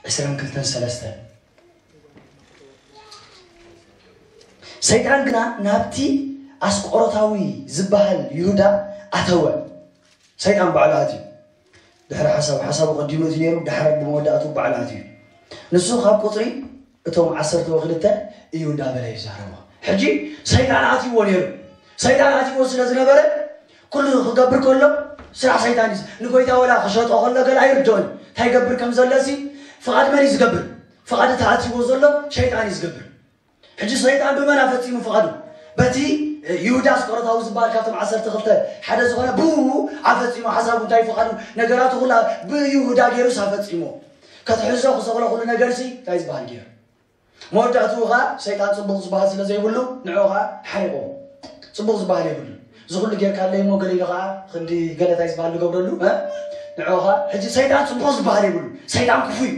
ዕስራን ክልተን ሰለስተን። ሰይጣን ግና ናብቲ ኣስቆሮታዊ ዝበሃል ይሁዳ ኣተወ። ሰይጣን ባዕሉ ኣትዩ። ድሕሪ ሓሳብ ሓሳቡ ቀዲሙ እቲ ነይሩ፣ ድሕሪ ብመወዳእቱ ባዕሉ ኣትዩ። ንሱ ካብ ቁፅሪ እቶም ዓሰርተ ወክልተ እዩ እንዳበለ ይዛረቦ። ሕጂ ሰይጣን ኣትይዎ ነይሩ። ሰይጣን ኣትይዎ ስለ ዝነበረ ኩሉ ክገብር ከሎ ስራሕ ሰይጣን እዩ። ንጎይታ ወላ ክሸጦ ከሎ ገለ ኣይርድኦን። እንታይ ይገብር ከም ዘሎ ሲ ፍቓድ መን እዩ ዝገብር? ፍቓድ እቲ ኣትይዎ ዘሎ ሸይጣን እዩ ዝገብር። ሕጂ ሰይጣን ብመን ኣፈጺሙ ፍቓዱ? በቲ ይሁዳ ኣስቆሮታዊ ዝበሃል ካብቶም ዓሰርተ ክልተ ሓደ ዝኾነ ብኡ ኣፈጺሙ ሓሳቡ እንታይ ፍቓዱ ነገራቱ ኩላ ብይሁዳ ገይሩስ ኣፈጺሞ። ከትሕዞ ክሰቕሎ ኩሉ ነገር ሲ እንታይ ዝበሃል ገይሩ? መወዳእትኡ ኸዓ ሰይጣን ጽቡቕ ዝበሃል ስለ ዘይብሉ ንዕኡ ኸዓ ሓሪቕዎ። ጽቡቕ ዝበሃል የብሉ። እዚ ኩሉ ጌርካ ኣለይ እሞ ገለ ኢሉ ኸዓ ክንዲ ገለ እንታይ ዝበሃል ንገብረሉ እ? ንዕኡ ኸዓ ሕጂ ሰይጣን ጽቡቕ ዝበሃል የብሉ። ሰይጣን ክፉ እዩ።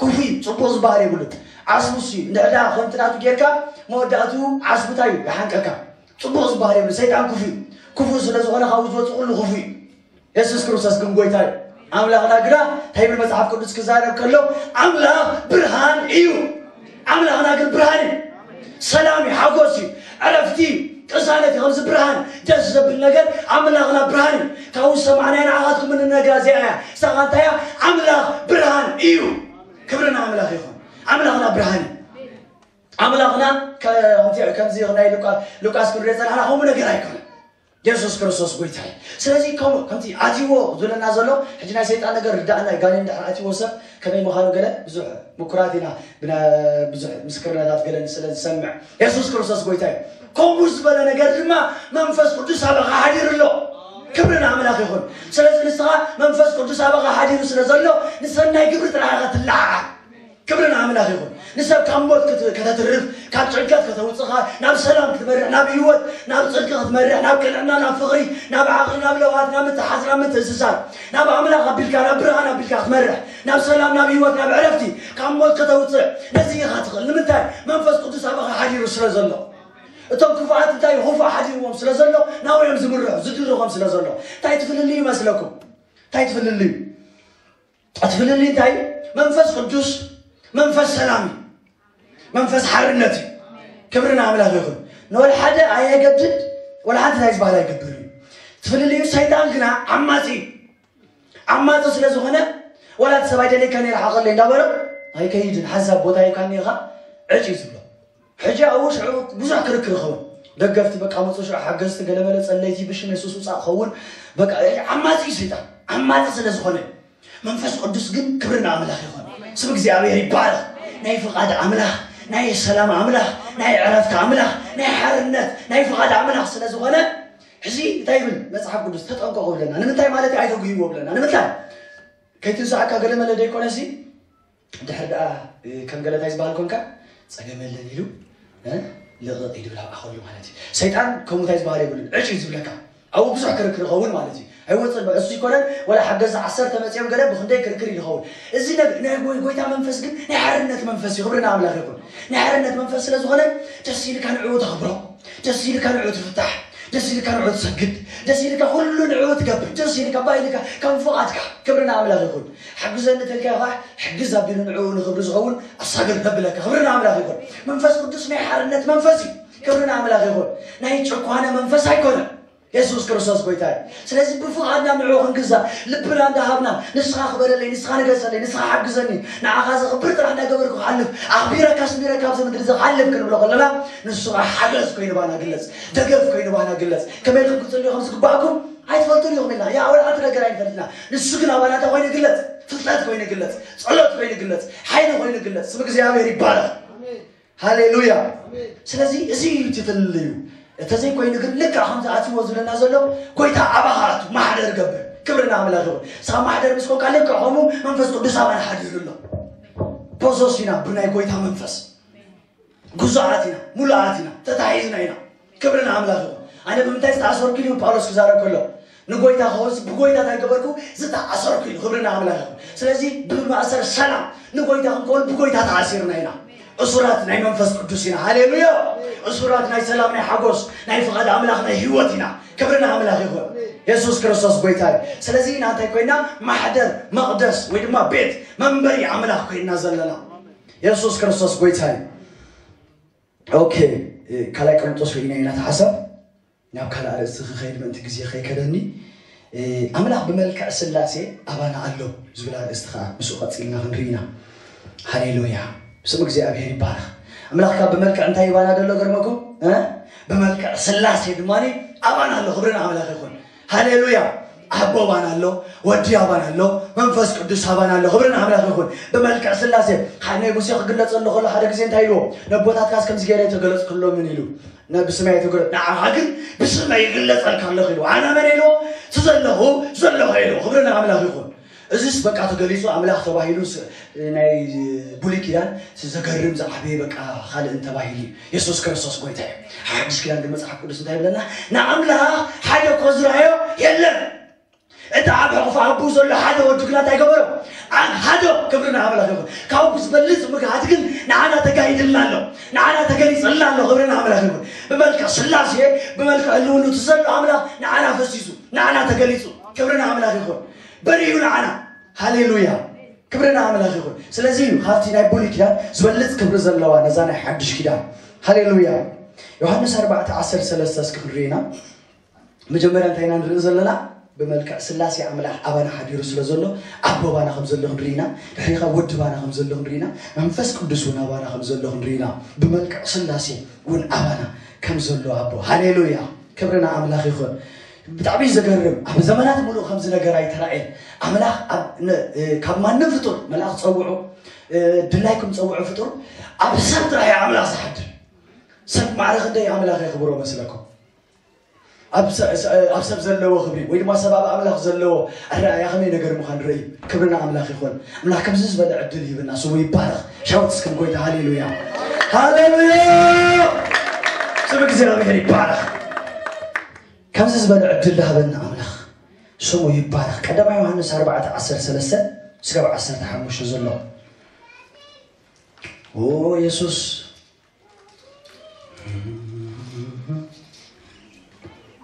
ክፉ እዩ። ጽቡቕ ዝበሃል የብሉ። ዓስቡ ሲ እንድሕዳ ከምቲ ናቱ ጌርካ መወዳእትኡ ዓስቡ እንታይ እዩ ይሓንቀካ። ጽቡቕ ዝበሃል የብሉ። ሰይጣን ክፉ እዩ። ክፉ ስለ ዝኾነ ካብኡ ዝወጽእ ኩሉ ክፉ እዩ። የሱስ ክርስቶስ ግን ጎይታ እዩ። ኣምላኽና ግና እንታይ ይብል መጽሓፍ ቅዱስ ክዛረብ ከሎ ኣምላኽ ብርሃን እዩ። ኣምላኽና ግን ብርሃን እዩ። ሰላም እዩ፣ ሓጎስ እዩ፣ ዕረፍቲ እዩ፣ ቅሳነት እዩ። ከምዚ ብርሃን ደስ ዘብል ነገር ኣምላኽና ብርሃን እዩ። ካብኡ ዝሰማዕናያ ንዓኻትኩም እንነግራ እዚኣ እያ። ንሳ እንታይ እያ? ኣምላኽ ብርሃን እዩ። ክብሪ ንኣምላኽ ይኹን። ኣምላኽና ብርሃን እዩ። ኣምላኽና ከ- ከምዚ ከምዚ ናይ ሉቃ- ሉቃስ ክንሪኦ ጸናሕና ከምኡ ነገር ኣይኮነን። የሱስ ክርስቶስ ጎይታ እዩ። ስለዚ ከምኡ ከምቲ ኣትይዎ ዝብለና ዘሎ ሕጂ ናይ ሰይጣን ነገር ርዳእና እዩ። ጋኔን ድሕሪ ኣትይዎ ሰብ ከመይ ምዃኑ ገለ ብዙሕ ምኩራት ኢና ብና- ብዙሕ ምስክርነታት ገለ ስለ ዝሰምዕ የሱስ ክርስቶስ ጎይታ እዩ። ከምኡ ዝበለ ነገር ድማ መንፈስ ቅዱስ ኣባኻ ሓዲሩ ኣሎ። ክብሪ ንኣምላኽ ይኹን። ስለዚ ንስኻ መንፈስ ቅዱስ ኣባኻ ሓዲሩ ስለ ዘሎ ንሰናይ ግብሪ ጥራሕ ኢኻ ትለዓዓል። ክብሪ ንኣምላኽ ይኹን። ንሰብ ካብ ሞት ክት- ከተትርፍ፣ ካብ ጭንቀት ከተውፅኻ፣ ናብ ሰላም ክትመርሕ፣ ናብ ህይወት፣ ናብ ፅድቂ ክትመርሕ፣ ናብ ቅንዕና፣ ናብ ፍቕሪ፣ ናብ ዓቕሊ፣ ናብ ለውሃት፣ ናብ ምትሓዝ፣ ናብ ምትእስሳር፣ ናብ ኣምላኽ ኣቢልካ፣ ናብ ብርሃን ኣቢልካ ክትመርሕ፣ ናብ ሰላም፣ ናብ ህይወት፣ ናብ ዕረፍቲ፣ ካብ ሞት ከተውፅእ ነዚ ኢኻ ትኽእል። ንምንታይ? መንፈስ ቅዱስ ኣባኻ ሓዲሩ ስለ ዘሎ። እቶም ክፉኣት እንታይ ክፉእ ሓዲርዎም ስለ ዘሎ ናብኡ እዮም ዝምርሑ፣ ዝድርኾም ስለ ዘሎ። እንታይ ትፍልልዩ ይመስለኩም? እንታይ ትፍልልዩ? እቲ ፍልልይ እንታይ እዩ? መንፈስ ቅዱስ መንፈስ ሰላም እዩ። መንፈስ ሓርነት እዩ። ክብሪ ንኣምላኽ ይኹን። ንወላ ሓደ ኣየገድድ፣ ወላ ሓንቲ እንታይ ዝበሃል ኣይገብር እዩ። እቲ ፍልልዩ ሰይጣን ግና ዓማፂ እዩ። ዓማፂ ስለ ዝኾነ ወላ እቲ ሰብ ኣይደለይካ ነይረ ሓቐለይ እንዳበሎ ኣይከይድን፣ ሓንሳብ ቦታ ይብካኒ ኢኻ ዕጭ እዩ ዝብሎ። ሕጂ ኣብኡ ሽዑ ብዙሕ ክርክር ይኸውን። ደገፍቲ በቃ መፁ ሽዑ ሓገዝቲ ገለመለ ጸለይቲ ብሽም የሱስ ውፃእ ክኸውን በቃ ዓማፂ እዩ ሰይጣን። ዓማፂ ስለ ዝኾነ መንፈስ ቅዱስ ግን ክብሪ ንኣምላኽ ይኹን። ስም እግዚኣብሔር ይባረኽ። ናይ ፍቓድ ኣምላኽ፣ ናይ ሰላም ኣምላኽ፣ ናይ ዕረፍቲ ኣምላኽ፣ ናይ ሓርነት ናይ ፍቓድ ኣምላኽ ስለ ዝኾነ ሕዚ እንታይ ይብል መጽሓፍ ቅዱስ? ተጠንቀቑ ብለና። ንምንታይ ማለት እዩ? ኣይተጉህይዎ ብለና። ንምንታይ? ከይትንስኣካ ገለመለ ደይኮነ ሲ ድሕር ደኣ ከም ገለታይ ዝበሃል ኮንካ ጸገም የለን ኢሉ ልቕቕ ኢሉ ብላብ ኣኸሉ ማለት እዩ። ሰይጣን ከምኡ እንታይ ዝበሃል የብሉን። ዕጭ እዩ ዝብለካ። ኣብኡ ብዙሕ ክርክር ይኸውን ማለት እዩ። ኣይወፅን እሱ ይኮነን ወላ ሓገዛ ዓሰርተ መፅኦም ገለ ብክንደይ ክርክር ይኸውን። እዚ ናይ ጎይታ መንፈስ ግን ናይ ሓርነት መንፈስ እዩ። ክብሪ ንኣምላኽ ይኹን። ናይ ሓርነት መንፈስ ስለ ዝኾነ ደስ ኢልካ ንዕኡ ተኽብሮ፣ ደስ ኢልካ ንዕኡ ትፍታሕ፣ ደስ ኢልካ ንዕኡ ትሰግድ፣ ደስ ኢልካ ኩሉ ንዕኡ ትገብር፣ ደስ ኢልካ ባይ ኢልካ ከም ፍቓድካ። ክብሪ ንኣምላኽ ይኹን። ሓግዘኒ ተልካ ከዓ ሕግዝ ኣቢሉ ንዕኡ ንኽብሪ ዝኸውን ኣሳግር ከብለካ። ክብሪ ንኣምላኽ ይኹን። መንፈስ ቅዱስ ናይ ሓርነት መንፈስ እዩ። ክብሪ ንኣምላኽ ይኹን። ናይ ጭኳነ መንፈስ ኣይኮነን። የሱስ ክርስቶስ ጎይታ እዩ። ስለዚ ብፍቓድና ንዕኡ ክንግዛእ ልብና እንዳሃብና ንስኻ ክበረለይ፣ ንስኻ ንገሰለይ፣ ንስኻ ሓግዘኒ፣ ንዓኻ ዘኽብር ጥራሕ እንዳገበርኩ ክሓልፍ፣ ኣኽቢረካ ኣስሚረካ ኣብዚ ምድሪ እዚ ክሓልፍ ክንብሎ ከለና ንሱ ከዓ ሓገዝ ኮይኑ ባና ግለጽ፣ ደገፍ ኮይኑ ባና ግለጽ። ከመይ ኢልኩም ክትጽልዩ ከም ዝግባእኩም ኣይትፈልጡን ኢኹም ኢልና። ያ ወላ ሓንቲ ነገር ኣይንፈልጥና። ንሱ ግን ኣባና እንታይ ኮይኑ ይግለጽ? ፍልጠት ኮይኑ ይግለጽ፣ ጸሎት ኮይኑ ይግለጽ፣ ሓይሊ ኮይኑ ይግለጽ። ስም እግዚኣብሔር ይባረኽ። ሃሌሉያ። ስለዚ እዚ እዩ እቲ ፍልልዩ። እንተዘይኮይኑ ግን ልክዕ ከምዚ ኣትዎ ዝብለና ዘሎ ጎይታ ኣባኻ ኣቱ ማሕደር ገብር። ክብሪ ንኣምላኽ ይኹን። ስኻ ማሕደር ምስ ኮንካ ልክዕ ከምኡ መንፈስ ቅዱስ ኣባና ሓዲሩ ኣሎ። ፖሶስ ኢና ብናይ ጎይታ መንፈስ። ጉዙኣት ኢና፣ ሙሉኣት ኢና፣ ተታሒዝና ኢና። ክብሪ ንኣምላኽ ይኹን። ኣነ ብምንታይ ዝተኣሰርኩ ኢሉ ጳውሎስ ክዛረብ ከሎ ንጎይታ ክኸውንስ ብጎይታ እንታይ ገበርኩ? ዝተኣሰርኩ ኢሉ። ክብሪ ንኣምላኽ ይኹን። ስለዚ ብማእሰር ሰላም ንጎይታ ክንከውን ብጎይታ ተኣሲርና ኢና። እሱራት ናይ መንፈስ ቅዱስ ኢና። ሃሌሉያ። እሱራት ናይ ሰላም፣ ናይ ሓጎስ፣ ናይ ፍቓድ ኣምላኽ፣ ናይ ህይወት ኢና። ክብሪ ንኣምላኽ ይኹን። የሱስ ክርስቶስ ጎይታ እዩ። ስለዚ ኢና እንታይ ኮይና? ማሕደር፣ መቕደስ ወይ ድማ ቤት መንበሪ ኣምላኽ ኮይና ዘለና። የሱስ ክርስቶስ ጎይታ እዩ። ኦኬ፣ ካልኣይ ቆሮንጦስ ርኢና ኢና እቲ ሓሳብ። ናብ ካልእ ኣርእስቲ ክኸይድ ምእንቲ ግዜ ከይከደኒ፣ ኣምላኽ ብመልክዕ ስላሴ ኣባና ኣሎ ዝብል ኣርእስቲ ከዓ ምስኡ ቀፂልና ክንርኢ ኢና። ሃሌሉያ። ስም እግዚኣብሔር ይባረኽ። ኣምላኽ ካብ ብመልክዕ እንታይ ይባና ደሎ ገርመኩም? ብመልክዕ ስላሴ ድማ ኣባና ኣሎ። ክብሪ ንኣምላኽ ይኹን። ሃሌሉያ። ኣቦ ኣባና ኣሎ፣ ወዲ ኣባና ኣሎ፣ መንፈስ ቅዱስ ኣባና ኣሎ። ክብሪ ንኣምላኽ ይኹን። ብመልክዕ ስላሴ። ናይ ሙሴ ክግለጸሉ ከሎ ሓደ ግዜ እንታይ ኢልዎ? ነቦታትካስ ከምዚ ገይረ ኣይተገለጽኩሎምን ኢሉ። ብስመይ ኣይተገለ ንዓኻ ግን ብስመይ ይግለጸልካ ኣለኹ ኢሉ። ኣነ መን ኢሉ? ስዘለኹ ዘለኹ ኢሉ። ክብሪ ንኣምላኽ ይኹን። እዚስ በቃ ተገሊጹ ኣምላኽ ተባሂሉ ናይ ብሉይ ኪዳን ዘገርም ዝዓበየ በቃ ካልእ እንተባሂሉ የሱስ ክርስቶስ ጎይታ እዩ። ሓድሽ ኪዳን ግን መጽሓፍ ቅዱስ እንታይ ይብለና? ንኣምላኽ ሓደ እኮ ዝረኣዮ የለን። እቲ ኣብ ሕቑፍ ኣቡ ዘሎ ሓደ ወዱ ግና እንታይ ገበሮ? ኣግሃዶ። ክብሪ ንኣምላኽ ይኹን። ካብኡ ዝበልጽ ምግሃድ ግን ንዓና ተጋሂድልና ኣሎ፣ ንዓና ተገሊጽልና ኣሎ። ክብሪ ንኣምላኽ ይኹን። ብመልክዕ ስላሴ፣ ብመልክዕ ህልውንኡ እቲ ዘሎ ኣምላኽ ንዓና ፈሲሱ፣ ንዓና ተገሊጹ። ክብሪ ንኣምላኽ ይኹን። በሪሁ ንዓና። ሃሌሉያ። ክብሪ ንኣምላኽ ይኹን። ስለዚ እዩ ካብቲ ናይ ብሉይ ኪዳን ዝበልጽ ክብሪ ዘለዋ ነዛ ናይ ሓድሽ ኪዳን። ሃሌሉያ። ዮሃንስ ኣርባዕተ ዓሰርተ ሰለስተ እስኪ ክንርኢ ኢና። መጀመርያ እንታይ ኢና ንርኢ ዘለና? ብመልክዕ ስላሴ ኣምላኽ ኣባና ሓዲሩ ስለ ዘሎ ኣቦ ኣባና ከም ዘሎ ክንርኢ ኢና። ድሕሪኻ ወዲ ኣባና ከም ዘሎ ክንርኢ ኢና። መንፈስ ቅዱስ እውን ኣባና ከም ዘሎ ክንርኢ ኢና። ብመልክዕ ስላሴ እውን ኣባና ከም ዘሎ ኣቦ። ሃሌሉያ። ክብሪ ንኣምላኽ ይኹን። ብጣዕሚ ዘገርም፣ ኣብ ዘመናት ሙሉእ ከምዚ ነገር ኣይተራእየን። ኣምላኽ ኣብ ን- እ፣ ካብ ማንም ፍጡር መልኣኽ ጸውዑ፣ እ፣ ድላይኩም ጸውዑ ፍጡር ኣብ ሰብ ጥራሕ እዩ ኣምላኽ ዝሓድር። ሰብ ማዕረ ክንደይ ኣምላኽ የኽብሮ መስለኩም? ኣብ ሰ- ሰ- ኣብ ሰብ ዘለዎ ክብሪ ወይ ድማ ሰብ ኣብ ኣምላኽ ዘለዎ ኣረኣእያ ከመይ ነገር ምዃን ርኢ። ክብሪ ንኣምላኽ ይኹን። ኣምላኽ ከምዚ ዝበለ ዕድል ይህብና፣ ስሙ ይባረኽ። ሻውት እስኪ ንጎይታ። ሃሌሉያ፣ ሃሌሉያ። ስም እግዚኣብሔር ይባረኽ። ከምዚ ዝበለ ዕድል ዝሃበና ኣምላኽ ስሙ ይባረኽ። ቀዳማይ ዮሃንስ ኣርባዕተ ዓሰርተ ሰለስተ እስካብ ዓሰርተ ሓሙሽተ ዘሎ። ኦ የሱስ።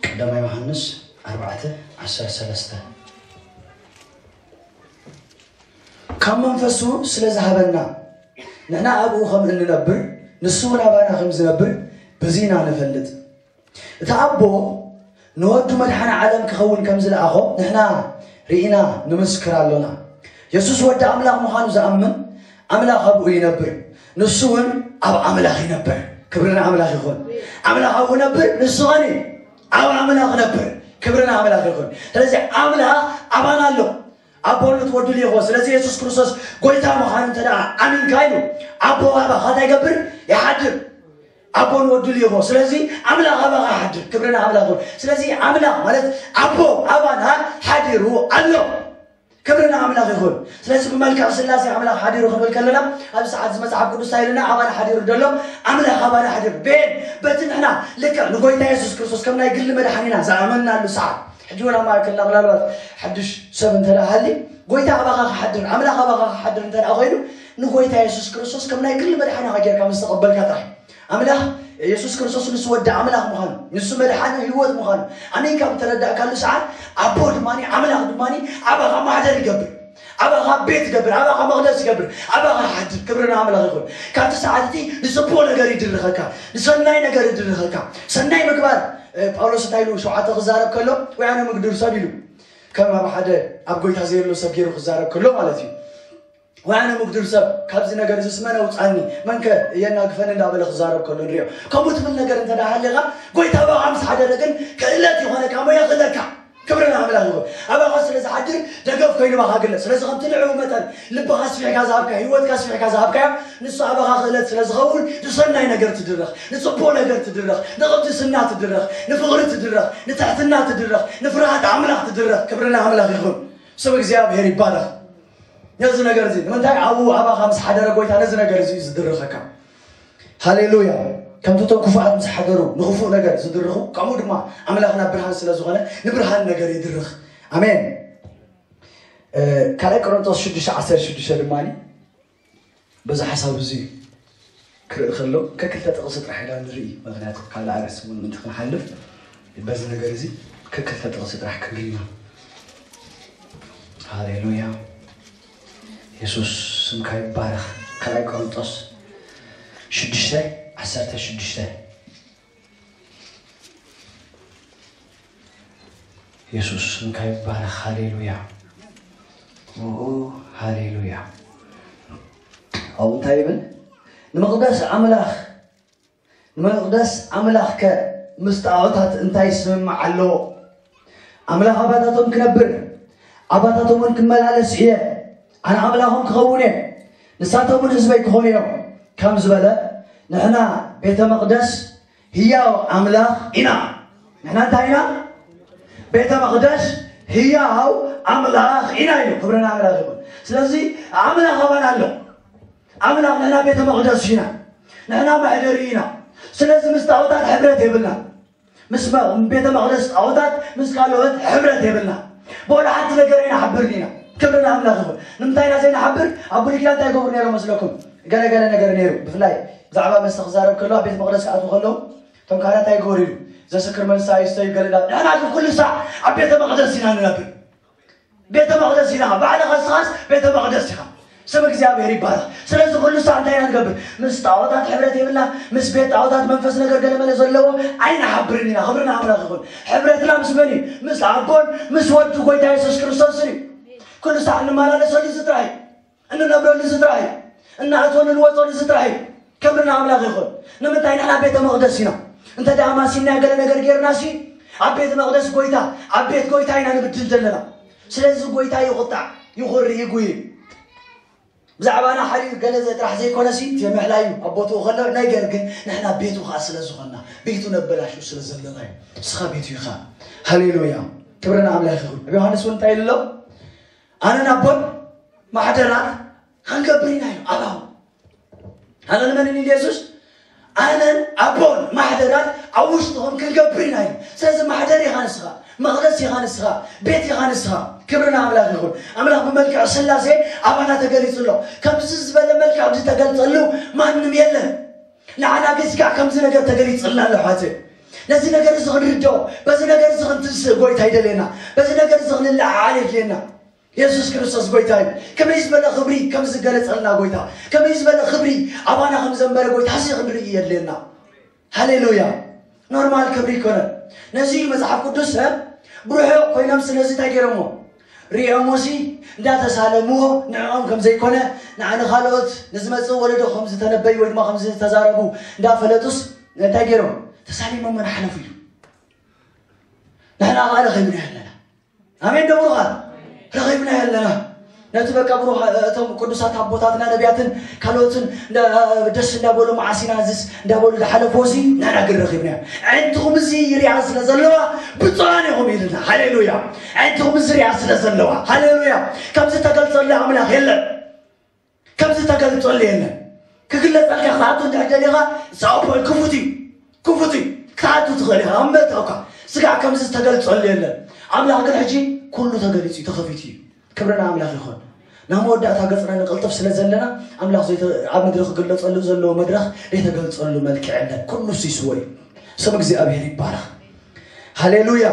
ቀዳማይ ዮሃንስ ኣርባዕተ ዓሰርተ ሰለስተ። ካብ መንፈሱ ስለ ዝሃበና ንሕና ኣብኡ ከም እንነብር ንሱ እውን ኣባና ከም ዝነብር በዚ ኢና ንፈልጥ። እቲ ኣቦ ንወዱ መድሓኒ ዓለም ክኸውን ከም ዝለኣኾ ንሕና ርኢና ንምስክር ኣሎና። የሱስ ወዲ ኣምላኽ ምዃኑ ዝኣምን ኣምላኽ ኣብኡ ይነብር፣ ንሱ እውን ኣብ ኣምላኽ ይነብር። ክብሪ ንኣምላኽ ይኹን። ኣምላኽ ኣብኡ ነብር፣ ንሱ ኸኒ ኣብ ኣምላኽ ነብር። ክብሪ ንኣምላኽ ይኹን። ስለዚ ኣምላኽ ኣባና ኣሎ። ኣቦ ነቲ ወዱ ልኢኾ። ስለዚ የሱስ ክርስቶስ ጎይታ ምዃኑ እንተ ደኣ ኣሚንካ ኢሉ ኣቦ ኣባኻ እንታይ ይገብር? ይሓድር። ኣቦ ንወዱ ልኢኾ። ስለዚ ኣምላኽ ኣባኻ ይሓድር። ክብሪ ንኣምላኽ ይኹን። ስለዚ ኣምላኽ ማለት ኣቦ ኣባና ሓዲሩ ኣሎ። ክብሪ ንኣምላኽ ይኹን። ስለዚ ብመልክዕ ስላሴ ኣምላኽ ሓዲሩ ክንብል ከለና ኣብዚ ሰዓት እዚ መጽሓፍ ቅዱስ እንታይ ኢሉና? ኣባና ሓዲሩ ደሎ ኣምላኽ ኣባና ሓዲሩ። ቤን በቲ ንሕና ልክዕ ንጎይታ የሱስ ክርስቶስ ከም ናይ ግሊ መድሓኒና ዝኣመንናሉ ሰዓት ሕጂ እውን ኣብ ማእከልና ምናልባት ሓድሽ ሰብ እንተ ደኣ ሃልዩ፣ ጎይታ ኣባኻ ክሓድር፣ ኣምላኽ ኣባኻ ክሓድር እንተ ደኣ ኮይኑ፣ ንጎይታ የሱስ ክርስቶስ ከም ናይ ግሊ መድሓኒኻ ጌርካ ምስ ተቐበልካ ጥራሕ። ኣምላኽ የሱስ ክርስቶስ ንሱ ወዲ ኣምላኽ ምዃኑ፣ ንሱ መድሓኒ ህይወት ምዃኑ ኣሚንካ ብተረዳእካሉ ሰዓት፣ ኣቦ ድማ ኣምላኽ ድማ ኣባኻ ማሕደር ይገብር። ኣባኻ ቤት ይገብር፣ ኣባኻ መቕደስ ይገብር፣ ኣባኻ ሓድር። ክብሪ ንኣምላኽ ይኹን። ካብቲ ሰዓት እቲ ንጽቡቕ ነገር ይድርኸካ፣ ንሰናይ ነገር ይድርኸካ። ሰናይ ምግባር እ፣ ጳውሎስ እንታይ ኢሉ ሸውዓተ ክዛረብ ከሎ፣ "ወያነ ምግዱር ሰብ" ኢሉ፣ ከም ኣብ ሓደ ኣብ ጎይታ ዘየሎ ሰብ ገይሩ ክዛረብ ከሎ ማለት እዩ። "ወያነ ምግዱር ሰብ፣ ካብዚ ነገር እዚስ መን ኣውጻኒ? መንከ የናግፈኒ?" እንዳበለ ክዛረብ ከሎ ንሪኦ። ከምኡ ትብል ነገር እንተ ደኣ ሃሊኻ፣ ጎይታ ኣባኻ ምስ ሓደረ ግን ክእለት ይኾነካ፣ ሞያ ክእለካ። ክብሪ ንኣምላኽ ይኹን። ኣባኻ ስለ ዝሓድር ደገፍ ኮይኑ ባኻ ግለጽ። ስለዚ ከምቲ ንዕኡ መጠን ልብኻ ስፊሕካ ዝሃብካ፣ ህይወትካ ስፊሕካ ዝሃብካዮ፣ ንሱ ኣባኻ ክእለት ስለ ዝኸውን ንሰናይ ነገር ትድረኽ፣ ንጽቡቕ ነገር ትድረኽ፣ ንቕድስና ትድረኽ፣ ንፍቕሪ ትድረኽ፣ ንትሕትና ትድረኽ፣ ንፍርሃት ኣምላኽ ትድረኽ። ክብሪ ንኣምላኽ ይኹን። ስም እግዚኣብሔር ይባረኽ። ነዚ ነገር እዚ ንምንታይ ኣብኡ ኣባኻ ምስ ሓደረ ጎይታ ነዚ ነገር እዚ እዩ ዝድርኸካ። ሃሌሉያ። ከምቲ እቶም ክፉኣት ምስ ሓደሩ ንኽፉእ ነገር ዝድርኹ፣ ከምኡ ድማ ኣምላኽና ብርሃን ስለ ዝኾነ ንብርሃን ነገር ይድርኽ። ኣሜን። እ፣ ካልኣይ ቆሮንቶስ ሽዱሽተ ዓሰርተ ሽዱሽተ ድማ በዚ ሓሳብ እዚ እዩ። ክርኢ ከሎ ከክልተ ጥቕሲ ጥራሕ ኢና ንርኢ። ምኽንያቱ ካልእ ኣርእስቲ እውን ምእንቲ ክንሓልፍ በዚ ነገር እዚ ከክልተ ጥቕሲ ጥራሕ ክንርኢ ኢና። ሃሌሉያ። የሱስ ስምካ ይባረኽ። ካልኣይ ቆሮንጦስ ሽዱሽተ ዓሰርተ ሽዱሽተ። የሱስ ስምካ ይባረኽ። ሃሌሉያ። ኦ፣ ሃሌሉያ። ኣብኡ እንታይ ይብል? ንመቕደስ ኣምላኽ፣ ንመቕደስ ኣምላኽከ ምስ ጣዖታት እንታይ ስምምዕ ኣለዎ? ኣምላኽ ኣባታቶም ክነብር፣ ኣባታቶም እውን ክመላለስ እየ፣ ኣነ ኣምላኾም ክኸውን እየ፣ ንሳቶም እውን ህዝበይ ክኾኑ እዮም ከም ዝበለ፣ ንሕና ቤተ መቕደስ ህያው ኣምላኽ ኢና። ንሕና እንታይ ኢና? ቤተ መቕደስ ህያው ኣምላኽ ኢና ኢሉ። ክብሪ ንኣምላኽ ይኹን። ስለዚ ኣምላኽ ኣባና ኣሎ። ኣምላኽ ንሕና ቤተ መቕደስ ኢና። ንሕና መሕደሪ ኢና። ስለዚ ምስ ጣዖታት ሕብረት የብልና። ምስ መ-፣ ቤተ መቕደስ ጣዖታት ምስ ካልኦት ሕብረት የብልና። ብወላ ሓንቲ ነገር ኢና ሓብርን ኢና። ክብሪ ንኣምላኽ ይኹን። ንምንታይ ኢና ዘይንሓብር? ኣብ ብሉይ ኪዳን እንታይ ይገብሩ ነይሮም መስለኩም? ገለ ገለ ነገር ነይሩ። ብፍላይ ብዛዕባ መስተ ክዛረብ ከሎ ኣብ ቤተ መቕደስ ክኣትዉ ከለዉ እቶም ካህናት እንታይ ይገብሩ ኢሉ? ዘስክር መስተ ኣይስተዩ ገለ ዳ-፣ ንሕና ግን ኩሉ ሳዕ ኣብ ቤተ መቕደስ ኢና ንነብር። ቤተ መቕደስ ኢና። ባዕልኻ ንስኻስ ቤተ መቕደስ ኢኻ። ስም እግዚኣብሔር ይባረኽ። ስለዚ ኩሉ ሳዕ እንታይ ኢና ንገብር? ምስ ጣዖታት ሕብረት የብልና። ምስ ቤት ጣዖታት መንፈስ ነገር ገለመለ ዘለዎ ኣይንሓብርን ኢና። ክብሪ ንኣምላኽ ይኹን። ሕብረትና ምስ መን እዩ? ምስ ኣቦን ምስ ወዱ ጎይታ የሱስ ክርስቶስን እዩ። ኩሉ ሳዕ እንመላለሰሉ እዚ ጥራሕ እዩ። እንነብረሉ እዚ ጥራሕ እዩ። እንኣትወሉ ንወፀሉ እዚ ጥራሕ እዩ። ክብሪ ንኣምላኽ ይኹን። ንምንታይ ንሕና ቤተ መቕደስ ኢና። እንተ ደኣ ማሲና ገለ ነገር ጌርና ሲ ኣብ ቤተ መቕደስ ጎይታ፣ ኣብ ቤት ጎይታ ኢና ንብድል ዘለና። ስለዚ ጎይታ ይቑጣዕ፣ ይኹሪ፣ ይጉይ። ብዛዕባና ሓልዩ ገለ ዘ-፣ ጥራሕ ዘይኮነ ሲ እቲ ምሕላ እዩ ኣብ ቦትኡ ከሎ፣ ነገር ግን ንሕና ቤቱ ኸኣ ስለ ዝኾንና፣ ቤቱ ነበላሹ ስለ ዘለና እዩ። ንስኻ ቤቱ ኢኻ። ሃሌሉያ። ክብሪ ንኣምላኽ ይኹን። ኣብ ዮሃንስ እውን እንታይ ኢሉ ኣሎ? ኣነን ኣቦን ማሕደራት ክንገብር ኢና ኢሉ። ኣባው ኣነን መንን ኢሉ የሱስ? ኣነን ኣቦን ማሕደራት ኣብ ውሽጥኹም ክንገብር ኢና ኢሉ። ስለዚ ማሕደር ኢኻ ንስኻ፣ መቕደስ ኢኻ ንስኻ፣ ቤት ኢኻ ንስኻ። ክብሪ ንኣምላኽ ይኹን። ኣምላኽ ብመልክዕ ስላሴ ኣባና ተገሊጹ ኣሎ። ከምዚ ዝበለ መልክዕ ዝተገልጸሉ ማንም የለን። ንዓና ግን ስጋዕ ከምዚ ነገር ተገሊጽልና ኣሎ፣ ኣሕዋተይ። ነዚ ነገር እዚ ክንርድኦ፣ በዚ ነገር እዚ ክንትንስእ ጎይታ ይደልየና። በዚ ነገር እዚ ክንለዓዓል የድልየና። የሱስ ክርስቶስ ጎይታ እዩ። ከመይ ዝበለ ክብሪ ከም ዝገለጸልና ጎይታ፣ ከመይ ዝበለ ክብሪ ኣባና ከም ዘንበረ ጎይታ፣ እዚ ክንርኢ የድልየና። ሃሌሉያ። ኖርማል ክብሪ ኣይኮነን። ነዚ እዩ መጽሓፍ ቅዱስ፣ እ፣ ብርሑቕ ኮይኖም ስለዚ እንታይ ገይሮምዎ? ሪኦሞ ሲ እንዳተሳለምዎ ንዕኦም ከም ዘይኮነ፣ ንዓ-፣ ንኻልኦት ንዝመጽእ ወለዶ ከም ዝተነበዩ ወይ ድማ ከም ዝተዛረቡ እንዳፈለጡስ እንታይ ገይሮም? ተሳሊሞም መን ሓለፉ ኢሉ። ንሕና ኸኣ ረኺብናዮ ኣለና። ኣሜን ዶ ብሩኻት? ረኺብናዮ ኣለና። ነቲ በቃ ብሩኽ፣ እቶም ቅዱሳት ኣቦታትና ነቢያትን ካልኦትን እንዳ-፣ ደስ እንዳበሉ መዓስ ኢና እዚስ እንዳበሉ ዝሓለፍዎ ሲ ንሕና ግን ረኺብናዮ። ኣዒንትኹም እዚ ይሪኣ ስለ ዘለዋ ብፁዓን ኢኹም ኢልና። ሃሌሉያ። ኣዒንትኹም እዚ ሪኣ ስለ ዘለዋ። ሃሌሉያ። ከምዚ ተገልጸሉ ኣምላኽ የለን። ከምዚ ተገልጸሉ የለን። ክግለጸልካ ክትኣቱ እንድሕር ደሊኻ፣ ሳኦፖል ክፉት እዩ። ክፉት እዩ። ክትኣቱ ትኽእል ኢኻ። ኣብ መእተውካ ስጋዕ ከምዚ ዝተገልጸሉ የለን። ኣምላኽ ግን ሕጂ ኩሉ ተገሊጹ እዩ፣ ተኸፊቱ እዩ። ክብሪ ንኣምላኽ ይኹን። ናብ መወዳእታ ገጽና ንቕልጥፍ ስለ ዘለና፣ ኣምላኽ ዘይተ-፣ ኣብ ምድሪ ክግለጸሉ ዘለዎ መድረኽ ዘይተገልጸሉ መልክዕ የለን። ኩሉ ሲስዎ እዩ። ስም እግዚኣብሔር ይባረኽ። ሃሌሉያ።